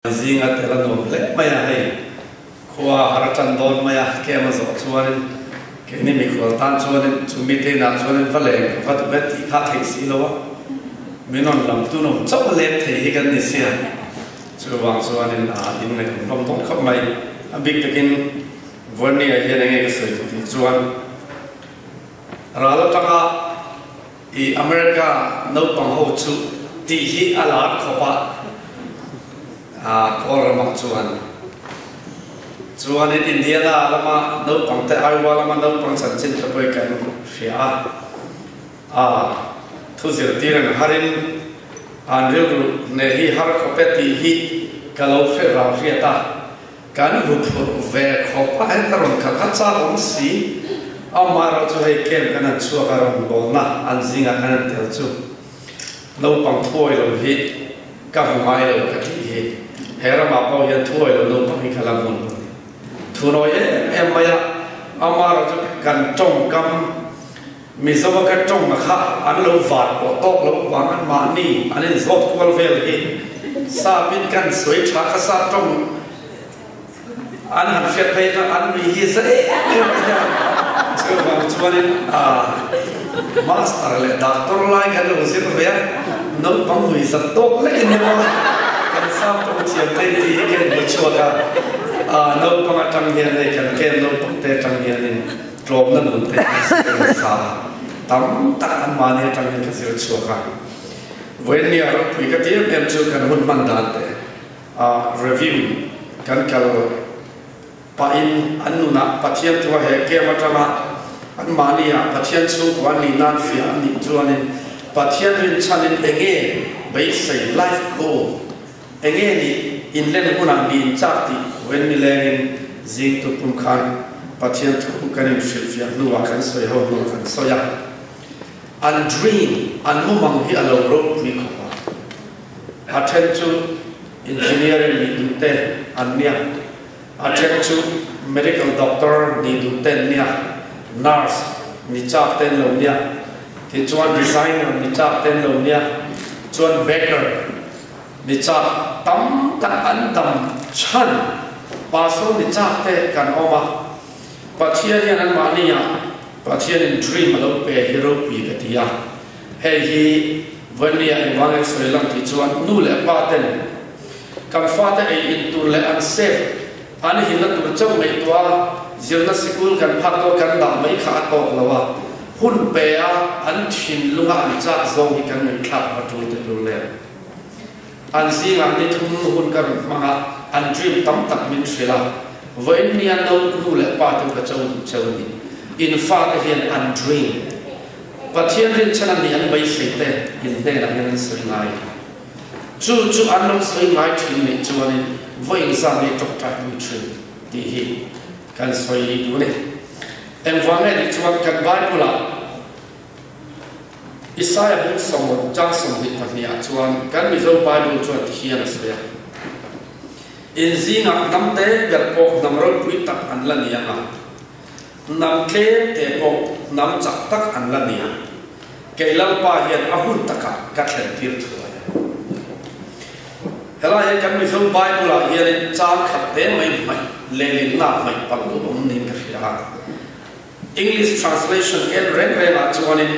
Zinga tel a nuam hle mai a, hei khua har a tan dawn mai a, kem a zawh chuanin keini mikhual tan chuanin chu mite inah chuanin va leng va duh e tih kha a theih si lo a, min rawn lam tu nawm chauh a let thei hi kan ni sia, chuvang chuanin a inngaihawm hlawm dawn khawp mai. A bik takin Vawnia hian enge ka sawi duh tih chuan ral atanga I America naupang ho chu tih hi a lar khawp a, aa Kawl ramah chuan. Chuanin Indiana lama naupang te Iowa lama naupang chanchin te pawh hi kan hria a, aa thu zirtir an harin an rilru hneh hi har khawp e tih hi ka lo hre rau hriat a. Kan huphurh ve khawp a, heta rawn kal kha chak awm si. Amaherawh chu hei camp kan han chhuak a, rawngbawlna an zingah kan han tel chu naupang thuawi lo hi ka hmu ngai lo ka tih hi. He ramah pawh hian thuawi lo naupang hi ka la hmu lo a ni. Thunawi em em mai a, amaherawh chu kan tawngkam Mizoa ka tawng a kha an lo var pawh tawk lo vang an mahni an inzawt kual vel hi sap in kan sawi tha ka sap tawng an han hriat phei chuan an nui hi za em em a nia. Chuvang chuanin master leh doctor lai kan lo zir ve a, naupang nui zat tawk lek in emaw kan sap tawng thiam thei tih hi ka inhmu chhuak a, naupang atang hian hei kan camp naupang te atang hianin Tlawmna nun te hi zir nasa a, tam tak an mahni atangin ka zir chhuak a. Vawiinnia ropui ka ti em em chu kan hun hman dan te a review kan kal pahin an nunah Pathian thua he camp atanga an mahnia Pathian chhungkua an nih nan fiah an nih chuanin Pathian rinchhanin enge beisei life goal Enge nih inlen hunah mi inchak tih ven nilengin zing tupum khan Pathian thu kan inhrilhfiah hnuah kan sawi ho hnuah kan sawi a. An dream, an mumang hi a lo ropui khawp a. A then chu engineering nih duh te an nia, a then chu medical doctor nih duh te an nia, nurse ni chak te an lo nia, tichuan designer ni chak te an lo nia, chuan baker, Ni chak tam tak an dam chhan pastor ni chak te kan awm a, Pathian hian an mahni ah Pathian in dream a lo pe hi ropui ka ti a, hei hi Vania engvang eng sawi lang tih chuan nu leh pa ten kan fate ei in tur leh an safe an hinna tur chauh ngaihtuah a zirna sikul kan phak dawn kan dah mai kha a tawk lo a, hun pe a an thinlunga an chak zawng hi kan ngaihthlak va tul te tur leh. An zingah ni thum hun ka rawn hmang a, an dream tam tak min hrilh a. Vawiin nia no nu leh pa te ka cho duh cheu a ni. In fate hian an dream Pathian rinchhan a nih an beisei te in hnenah hian an sawi ngai. Chu chu an lo sawi ngai thin nih chuanin vawiin zan hi tawngtai pui thin tih hi kan sawi duh a ni. Engvang nge nih chuan kan Bible-ah Isaia bung sawm chang 22 ah chuan kan Mizo Bible chuan ti hian a sawi a, In zingah hnam te ber pawh hnam ropui tak an la ni ang a, hnam tlem te pawh hnam chak tak an la ni ang. Kei Lalpa hian a hun takah ka thlen tir thuai a. Helai hian kan Mizo Bible ah hianin chang khat te mai hmaih lehlinna hmaih palh lo awm niin ka hria a. English translation ken reng rengah chuanin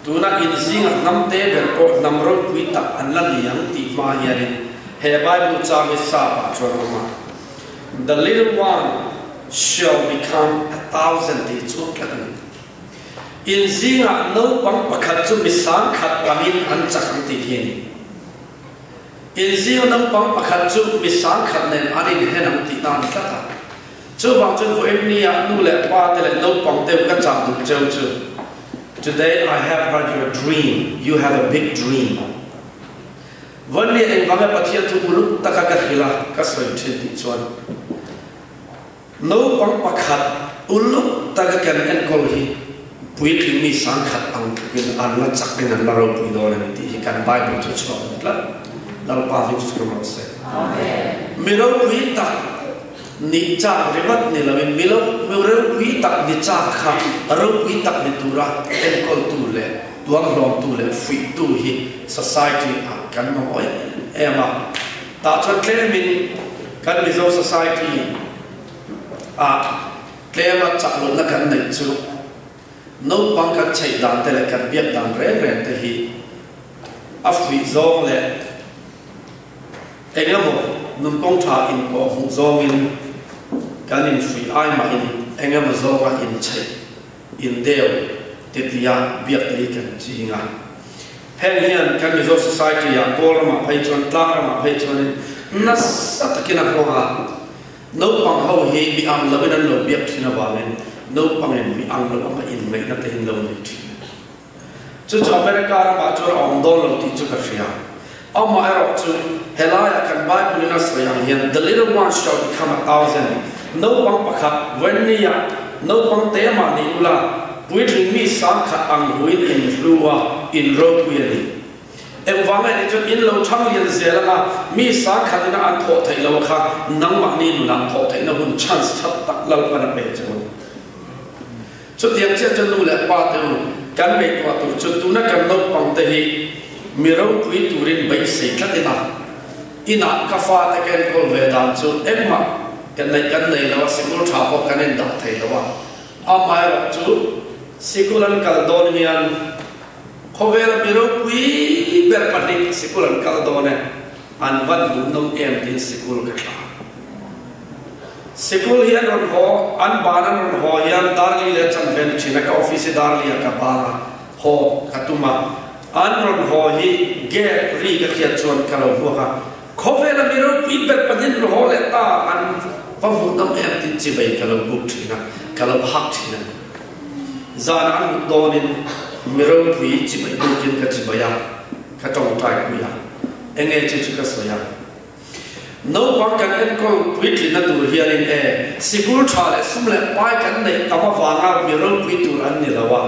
tuna inzinga hnam te ber pawh hnam ropui tak an la ni ang tih hma hianin he Bible chang hi sap ah chuan awm a, The little one shall become a thousand tih chu tlat a ni. Inzingah naupang pakhat chu mi sangkhat angin an chak ang tih hi a ni. Inzinga naupang pakhat chu mi sangkhat nen an inhen ang tih na a ni tlat a. Chuvang chuan vawiin nia nu leh pa te leh naupang te ka chah duh cheu chu, Today I have heard your dream, you have a big dream. Vawiin nia engvang nge Pathian thu uluk taka ka hrilh a, ka sawi thin tih chuan naupang pakhat uluk taka kan enkawl hi puitling mi sangkhat ang tlukin an la chak in an la ropui dawn a ni tih hi kan Bible thu chhuak a ni tlat. Lalpa hming chu sawi rawh se. Mi ropui tak. Ni chak ringawt ni loin mi lo mi ropui tak ni chak kha ropui tak ni tura enkawltu leh tuamhlawmtu leh fuihtu hi society ah kan mamawh em em a. Tah chuan tlemin kan Mizo society ah tlema chak lohna kan neih chu naupang kan chheih dan te leh kan biak dan reng reng te hi a fuih zawng leh engemaw nunkawng tha inkawh hmuh zawngin kan infuih ai mahin engemaw zawnga inchheih indeu te tia biak te hi kan ching a. Heng hian kan Mizo society ah Kawl ramah phei chuan tlang ramah phei chuanin nasa takin a nghawng a. Naupang ho hi mi ang loin an lo biak thin avangin naupangin mi ang lo anga inngaihna te hi an lo nei thin. Chu chu America ramah chuan a awm dawn lo tih chu ka hria. Amaherawh chu helaiah kan Bible in a sawi ang hian the little one shall become a thousand, naupang pakhat Wendy-ah naupang te mah ni ula puitling mi sangkhat ang huin in hlu a, in ropui a ni. Engvang nge nih chuan in lo thang lian zel anga mi sangkhat ina an thawh theih lo kha nangmahni nunah thawh theihna hun chance that tak Lalpan a pe che u. Chutiang chiah chu nu leh pa te u, kan ngaihtuah tur chu tuna kan naupang te hi mi ropui turin beisei tlat ila, inah ka fate ka enkawl ve dan chu engmah kan neih kan nei lo a, sikul tha pawh kan indah thei lo a, amaherawh chu sikul an kal dawn hian khawvela mi ropui ber pahnih sikul an kal dawn e. An van hmuhnawm em tiin sikul ka thla. Sikul hi an rawn haw, an ban an rawn haw hian Darli leh Chanve ni thin a, ka office hi Darli ah ka ban a, haw ka tum a. An rawn haw hi gate ri ka hriat chuan ka lo hmuak a, khawvela mi ropui ber pahnih an rawn haw leh ta, an va hmuhnawm em tiin chivei ka lo buk thin a, ka lo hak thin a ni. Zanah an mut dawnin mi ropui chivei bukin ka chivei a. Ka tawngtai pui a, enge chu chu ka sawi a. Naupang kan enkawl puitlina tur hianin e, sikul tha leh sum leh pai kan neih tam avanga mi ropui tur an ni lo a.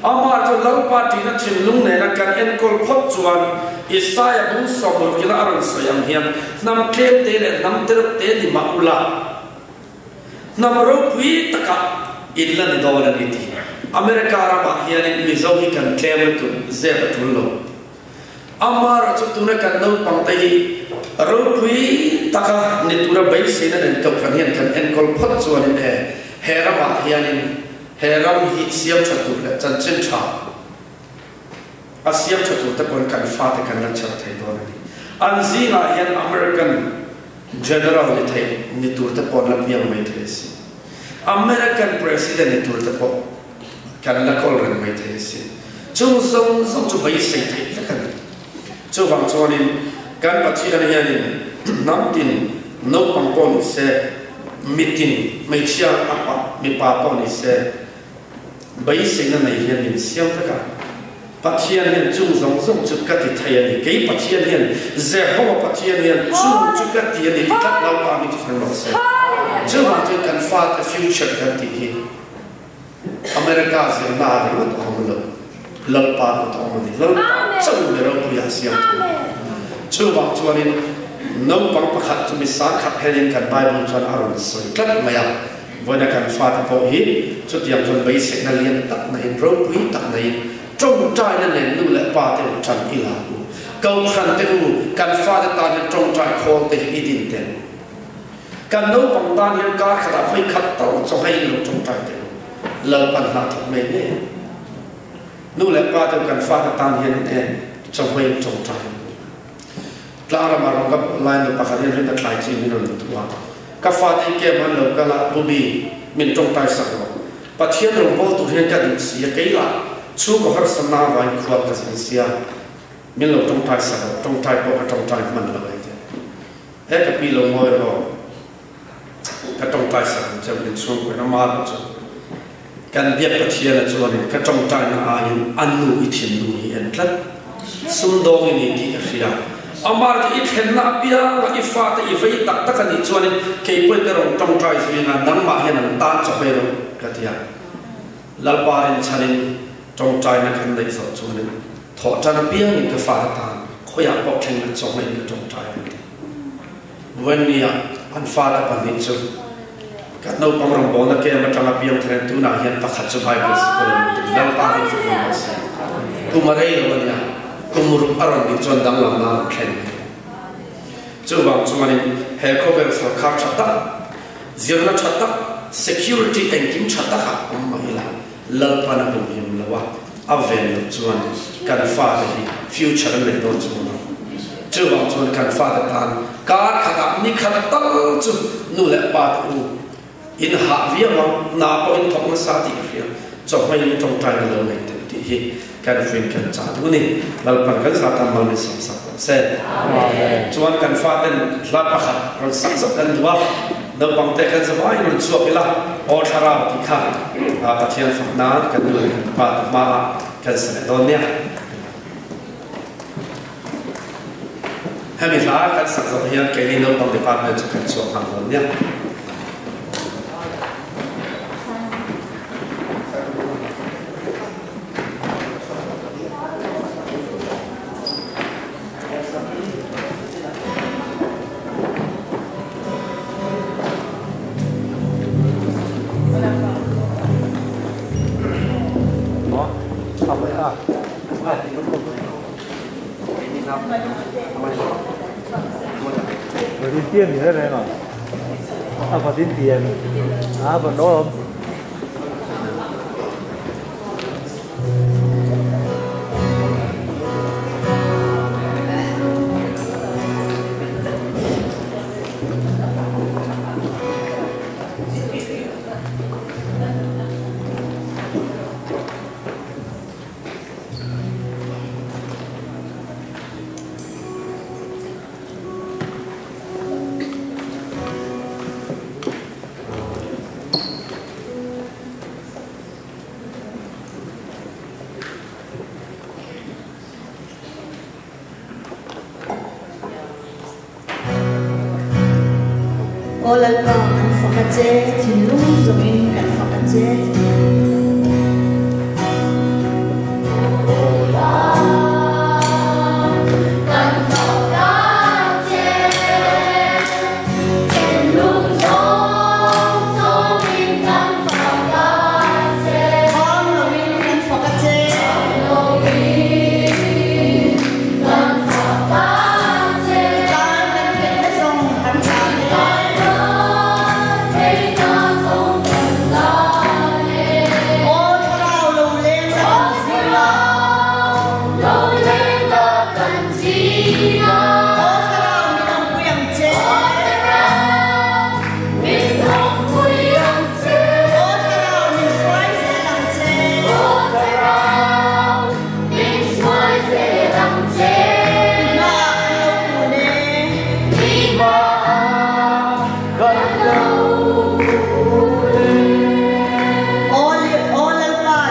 Amah chu Lalpa ṭihna thinlung nena kan enkawl phawt chuan Isaia bung sawmrukina a rawn sawi ang hian hnam tlem te leh hnam tereuh te ni mah ula, Hnam ropui takah in la ni dawn a ni tih America ramah hianin Mizo hi kan tlem lutuk zep a tul lo. Amara chu tuna kan naupang te hi ropui taka ni tura beiseina nen kohhran hian kan enkawl phawt chuanin e he ramah hianin he ram hi siam tha tur leh chanchin tha a siam tha tur te pawn kan fate kan la chher thei dawn a ni. An zingah hian American General ni thei ni tur te pawh an la piang mai thei a si. American President ni tur te pawh kan la kawl reng mai thei a si. Chung zawng zawng chu beisei theih vek a ni. Chuvang chuanin kan Pathian hianin hnam tin naupang pawh ni se, mitin hmeichhia a pa mipa pawh ni se, Beiseina nei hian min siam vek a, Pathian hian chung zawng zawng chu ka ti thei a ni, kei Pathian hian, Jehovah Pathian hian chung chu ka ti a ni ti tlat Lalpa mi chu fel rawh se. Chuvang chuan kan fate future kan tih hi America zirna ah ringawt a awm lo, Lalpa kut a awm a ni, Lalpa chauh mi ropui ah siam thung. Chuvang chuanin naupang pakhat chu mi sangkhat hianin kan Bible chuan a rawn sawi tlat mai a. Vawiina kan fate pawh hi chutiang chuan beiseihna lian tak naiin, ropui tak naiin tawngtaina nen nu leh pa te u tan i la u. Kohhran te u, kan fate tan hian tawngtai khawl te hi i din teh u. Kan naupang tan hian kar khatah vawi khat tal chaw hei in lo tawngtai teh u. Lalpan hna thawk mai ngei ang. Nu leh pa te u kan fate tan hian in e chaw hei in tawngtai ang u. Tlangrama rawng ka lai nu pakhat hian rin a thlai chi min rawn tu a. Ka fate i kem an lo kal a, Pu Bi, min tawngtai sak rawh. Pathian rawngbâwl tur hian ka duh si a, kei lah chhungkaw harsatna avangin khual ka zin sia, min lo tawngtai sak rawh, tawngtai pawh ka tawngtai hman lo e ti. He ka pi lo ngawi rawh, ka tawngtai sak ang che, min chhungkaw in a mar chu kan biak Pathian a chuanin ka tawngtaina aiin a nu i thinlung hi en tlat. Sumdawng i ni tih ka hria. Amah chu i thlenna apianga i fate i vei tak tak a nih chuanin kei pawhin ka rawn tawngtai zui anga nangmah hian an tan chaw hei rawh ka ti a. Lalpa rinchhanin tawngtaina kan neih zawh chuanin thawh tan apiangin ka fate tan khawiah pawh thleng na chaw hmeiin ka tawngtai ang a ti. Wendy-a an fate pahnih chu kan naupang rawngbawlna camp atanga piang thar in tunah hian pakhat chu Bible sikul a lut in Lalpa hi chu hmu rawh se. Kum a rei lo a nia, kum ruk a rawn nih chuan danglamna a rawn thleng mai. Chuvang chuanin he khawvel sawrkar tha tak, zirna tha tak, security engkim tha takah awm mah ila, Lalpan a humhim lo a, a ven loh chuan kan fate hi future an nei dawn chuang lo. Chuvang chuan kan fate tan kar khatah ni khat tal chu nu leh pa te u in hah viau ang, hna pawh in thawk nasa tih ka hria, chawhmeiin tawngtaina lo nei teh tih hi kan fuin kan chah duh a ni. Lalpan kan zah tan mal min sawm sak rawh se. Chuan kan faten hla pakhat rawn sak zauh kan duh a, naupang te kan zavaiin rawn chhuak ila, Aw Thlarau tih kha Pathian fak nan kan nu leh kan pa te hmaah kan sa leh dawn nia. Hemi hla kan sak zawh hian keini naupang department chu kan chhuak nghal dawn nia. Tiền gì thế này mà à phải tin tiền à vẫn đó không Aw Lalpa kan fak a che, thinlung zawngin kan fak a che. Kham loin kan fak a che. Tan kan theihna zawng kan hlan e. Aw Thlarau lo leng la kan zingah. Aw Thlarau min awmpui ang che. Aw Thlarau min hruai zel ang che. I hmaah kan lo kun e. Aw Aw Lalpa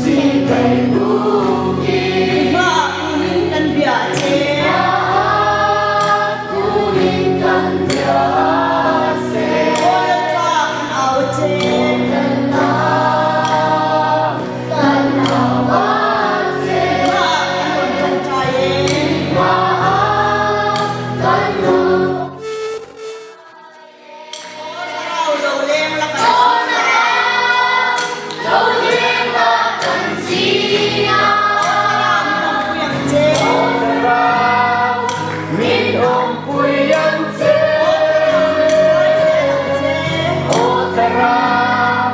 chibai bukin. I hmaah kunin kan bia che. Aw Lalpa kan au a che. I hmaah kan rawn tawngtai e. Aw Thlarau lo leng la kan zingah. Aw Thlarau min awmpui ang che. Aw Thlarau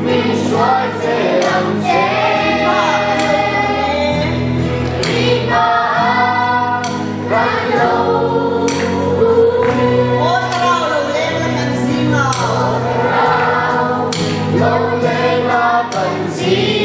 min hruai zel ang che. I hmaah kan lo kun e. Aw Thlarau lo leng la kan zingah.